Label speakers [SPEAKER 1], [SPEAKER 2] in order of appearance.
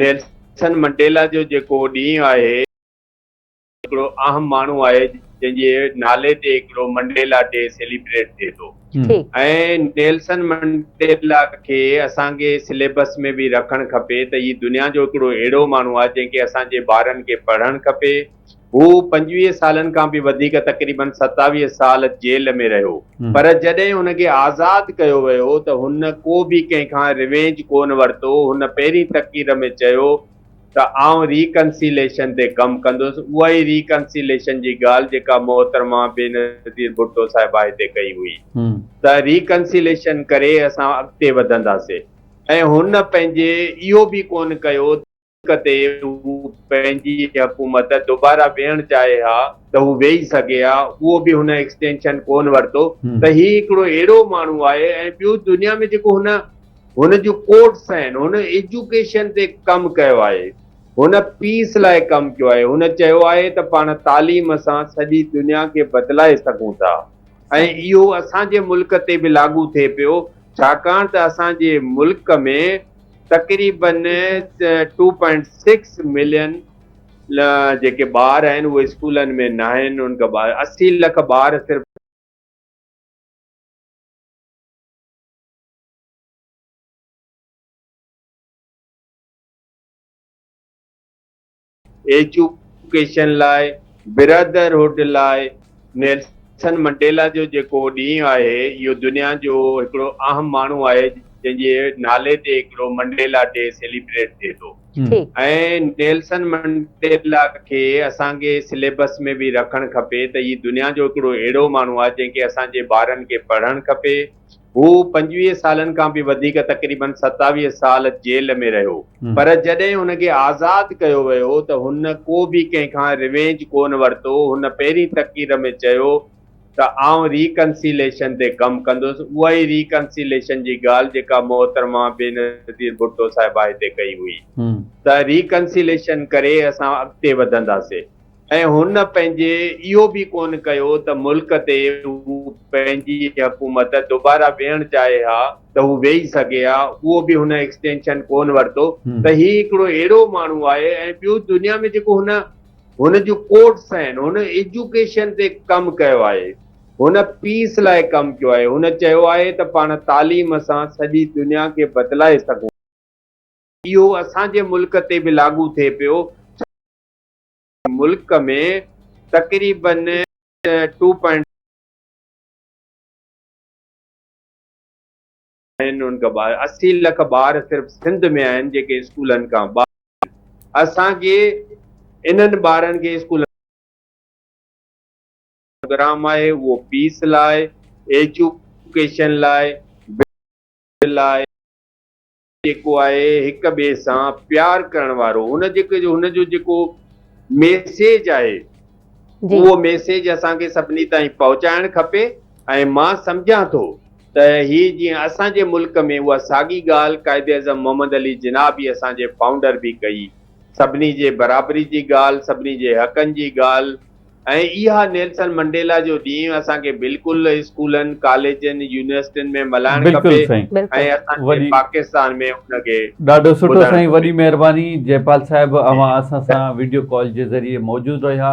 [SPEAKER 1] Nelson Mandela جو جيڪو ڏينهن آهي هڪڙو اهم ماڻهو آهي جنهن جي نالي تي هڪڙو منڊيلا ڊي سيليبريٽ ٿئي ٿو ۽ نيلسن منڊيلا کي اسان کي سليبس ۾ به رکڻ کپي ته هي دنيا جو هڪڙو اهڙو ماڻهو آهي جنهن کي اسان جي ٻارن کي پڙهڻ کپي. هو 25 سالن کان به وڌيڪ تقريبن 27 سال جيل ۾ رهيو پر جڏهن هن کي آزاد ڪيو ويو ته هن ڪو به ڪنهن کان ريونج ڪونه ورتو. هن پهرين تقرير ۾ چيو ته آئون ريڪنسيليشن تي ڪم ڪندس، اها ئي ريڪنسيليشن جي ڳالهه جيڪا محترمه بينظير ڀٽو صاحبه هتي ڪئي هئي ته ريڪنسيليشن ڪري اسان اڳتي وڌنداسين ۽ هن پنهنجي اهو به ڪونه ڪيو ته تي هو پنهنجي حڪومت دوباره ويهڻ چاهي ها ته هو ويهي سگهي ها، اهو به هن ايڪسٽينشن ڪونه ورتو ته هي هڪڙو اهڙو ماڻهو آهي ۽ ٻيو دنيا ۾ جيڪو هن هن جون ڪوٽس آهن، هن ايجوڪيشن تي ڪم ڪيو آهي، هن پيس لاء ڪم ڪيو آهي، هن چيو آهي ته پاڻ تعليم سان سڄي دنيا کي بدلائي سگهون ٿا ۽ اهو اسان جي ملڪ تي به لاڳو ٿئي پيو ڇاڪاڻ ته اسان جي ملڪ ۾ تقريبن ٽو پوائنٽ سڪس ملين جيڪي ٻار آهن اهي اسڪولن ۾ ناهن، ان کان 80 لک ٻار صرف. ايجوڪيشن لاء، بردر هوڊ لاء نيلسن منڊيلا جو جيڪو ڏينهن آهي اهو دنيا جو هڪڙو اهم ماڻهو آهي جنهن جي نالي تي هڪڙو منڊيلا ڊي سيليبريٽ ٿئي ٿو ۽ نيلسن منڊيلا کي اسان کي سليبس ۾ به رکڻ کپي ته هي دنيا جو هڪڙو اهڙو ماڻهو آهي جنهن کي اسان جي ٻارن کي پڙهڻ کپي. هو 25 سالن کان به وڌيڪ تقريبن 27 سال جيل ۾ رهيو پر جڏهن هن کي آزاد ڪيو ويو ته هن ڪو به ڪنهن کان ريونج ڪونه ورتو. هن پهرين تقرير ۾ چيو ته آئون ريڪنسيليشن تي ڪم ڪندس، اها ئي ريڪنسيليشن جي ڳالهه جيڪا محترمه بينظير ڀٽو صاحبه هتي ڪئي هئي ته ريڪنسيليشن ڪري اسان اڳتي وڌنداسين. ۽ هن پنهنجي اهو به ڪونه ڪيو ته ملڪ تي هو پنهنجي حڪومت دوباره ويهڻ چاهي ها ته هو ويهي سگهي ها، اهو به هن ايڪسٽينشن ڪونه ورتو ته هي هڪڙو اهڙو ماڻهو آهي ۽ ٻيو دنيا ۾ جيڪو هن هن جون ڪوٽس آهن، هن ايجوڪيشن تي ڪم ڪيو آهي، هن پيس لاء ڪم ڪيو آهي، هن چيو آهي ته پاڻ تعليم سان سڄي دنيا کي بدلائي سگهون ٿا. اهو اسان جي ملڪ تي به لاڳو ٿئي پيو. ملڪ ۾ تقريبن ٽو پوائنٽ آهن ان کان ٻاهر 80 لک ٻار صرف سنڌ ۾ آهن جيڪي اسڪولن کان ٻاهر اسان کي انهن ٻارن کي اسڪولن پروگرام آهي اهو پيس لاء ايجوڪيشن لاء لاء جيڪو آهي هڪ ٻئي سان پيار ڪرڻ وارو هن جيڪو هن جو جيڪو ميسيج آهي اهو ميسيج اسان کي سڀني تائين پهچائڻ کپي ۽ مان سمجهان ٿو ته هي جيئن اسان جي ملڪ ۾ اها ساڳي ڳالهه قائد اعظم محمد علي جناح به اسان جي فائونڊر به ڪئي سڀني جي برابري جي ڳالهه سڀني جي حقن جي ڳالهه ۽ اها نيلسن منڊيلا جو ڏينهن اسان کي بلڪل اسڪولن، ڪاليجن، يونيورسٽين ۾ ملهائڻ
[SPEAKER 2] بلڪل
[SPEAKER 1] کپي
[SPEAKER 2] سائين
[SPEAKER 1] ۽ اسان کي
[SPEAKER 2] وڏي
[SPEAKER 1] پاڪستان ۾ ان کي
[SPEAKER 2] ڏاڍو سٺو
[SPEAKER 1] ٻڌائڻ
[SPEAKER 2] سائين
[SPEAKER 1] کپي.
[SPEAKER 2] وڏي مهرباني جئپال صاحب اوهان اسان سان وڊيو ڪال جي ذريعي موجود رهيا.